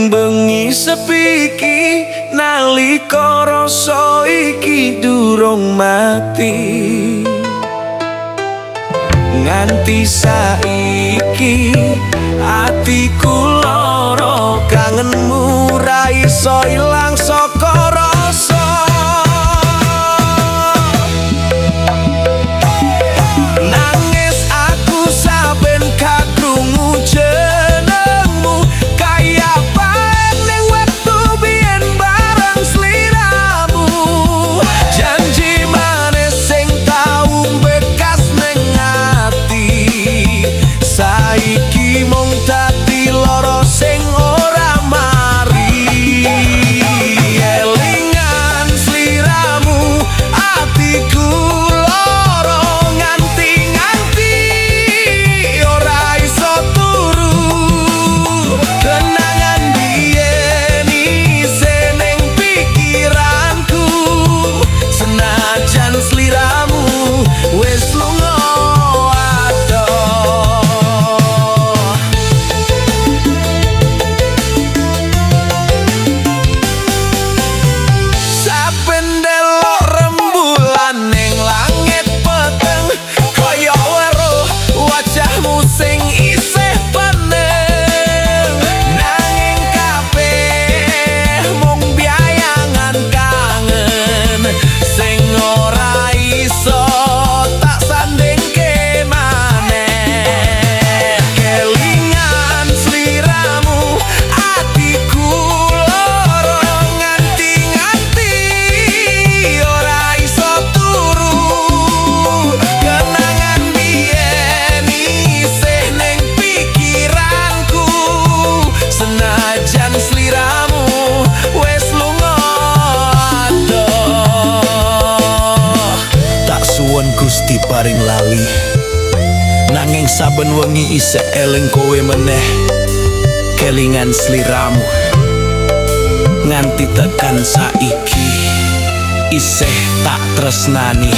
Ning bengi sepi iki, nalika rasa iki durung mati. Nganti saiki atiku lara, kangenmu ra iso ilang saka rasa. Nangis aku saben kakrungu jenengmu, kaya bae ning wektu biyen bareng sliramu. Janji manis sing tau bekas ning ati, saiki mung dadi lara sing ora mari. Elingan sliramu, atiku lara, nganti-nganti ora iso turu. Kenangan biyen isih ning pikiranku, senajan sliramu wis lunga adoh. Saben delok rembulan ning langit peteng, kaya weruh wajahmu sing isih peneng. Nanging kabeh mung bayangan kangen sing ora iso tak sandingke maneh. Kelingan sliramu, atiku lara, nganti-nganti ora iso turu. Kenangan biyen isih ning pikiranku, senajan sliramu wis lunga adoh. Tak suwun Gusti paring lali, nanging saben wengi isih eling kowe meneh. Kelingan sliramu nganti tekan saiki isih tak tresnani.